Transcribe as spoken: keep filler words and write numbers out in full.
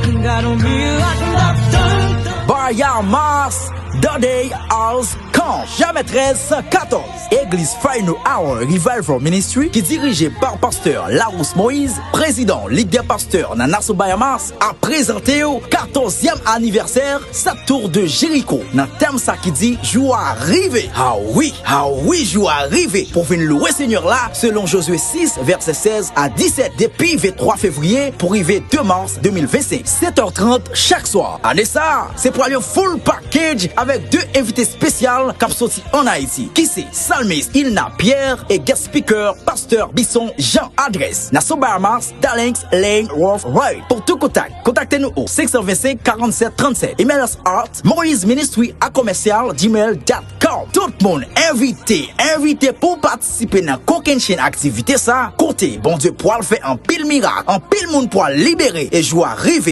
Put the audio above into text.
Gade yon mirak n ap tann. Bahamas Dande House Camp, Jamè trèz san katòz. Egliz Final Hour Revival Ministry, ki dirije pa Pastè Larousse Moïse, prezidan Lig dè Pastè nan Nassau Bahamas, ap prezante w katòzyèm anivèsè Sèt Tour de Jéricho, nan tèm sa ki di: Jou a rive! A wi, a wi, jou a rive pou vin lwe Senyè la, selon Jozye sis, vèsè sèz a disèt, depi venntwa fevriye pou rive de mas de mil vennsenk, sèt è trant chak swa. Ane sa a, se pral yon full package avèk de envite espesyal k ap soti ann Ayiti, ki se salmis Ilna Pierre e guest speaker Pastè Bison Jean. Adrès: Nassau Bahamas, Dallings Lane, Wharf Road. Pou tout kontak, kontakte nou o senk san vennsenk, karannsèt, trannsèt. Email us at moiseministry a commercial gmail dot com. Tout moun envite, envite pou patisipe nan kokennchenn aktivite sa. Kote Bondye pral fè anpil mirak, anpil moun pral libere e jou a rive.